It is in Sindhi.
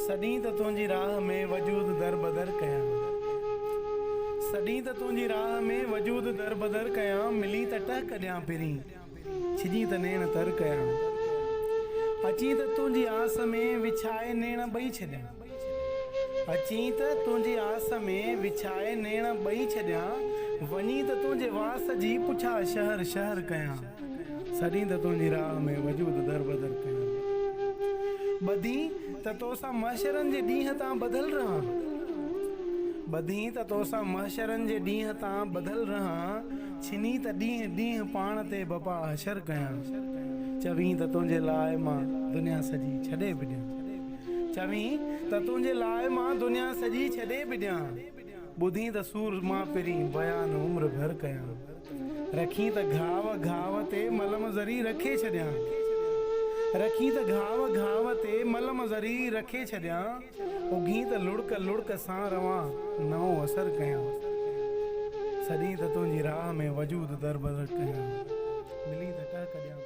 سڏين ته تنهنجي راهه ۾ وجود دربدر ڪيان. سڏين ته تنهنجي راهه ۾ وجود دربدر ڪيان، ملين ته ٽهڪ ڏيان پرين، ڇڄين ته نيڻ تر ڪيان. اچين ته تنهنجي آس ۾ وڇائي نيڻ ٻئي ڇڏيان. اچين ته تنهنجي آس ۾ وڇائي نيڻ ٻئي ڇڏيان، وڃين ته تنهنجي واس جي پڇا شهر شهر ڪيان. سڏين ته تنهنجي راهه ۾ وجود دربدر ڪيان. ٻڌين ته توسان محشرن جي ڏينهن تان ٻڌل رهان. ٻڌين ته توسان محشرن جي ڏينهن تان ٻڌل رهان. ڇني ته ڏينهن ڏينهن پاڻ تي بپا حشر ڪيان. چوين ته تنهنجي لاء مان دنيا سڄي ڇڏي به ڏيان. چوين ته تنهنجي لاء مان دنيا سڄي ڇڏي به ڏيان. ٻڌين ته سور مان پرين بيان عمر ڀر ڪيان. رکين ته گهاو گهاو تي ملم ذري رکي ڇڏيان. رکين ته گهاو گهاو تي ملم ذري رکي ڇڏيان. اگهين ته لڙڪ لڙڪ سان روان نئون اثر ڪيان. سڏين ته تنهنجي راهه ۾ وجود دربدر ڪيان. ملين ته ٽهڪ ڏيان.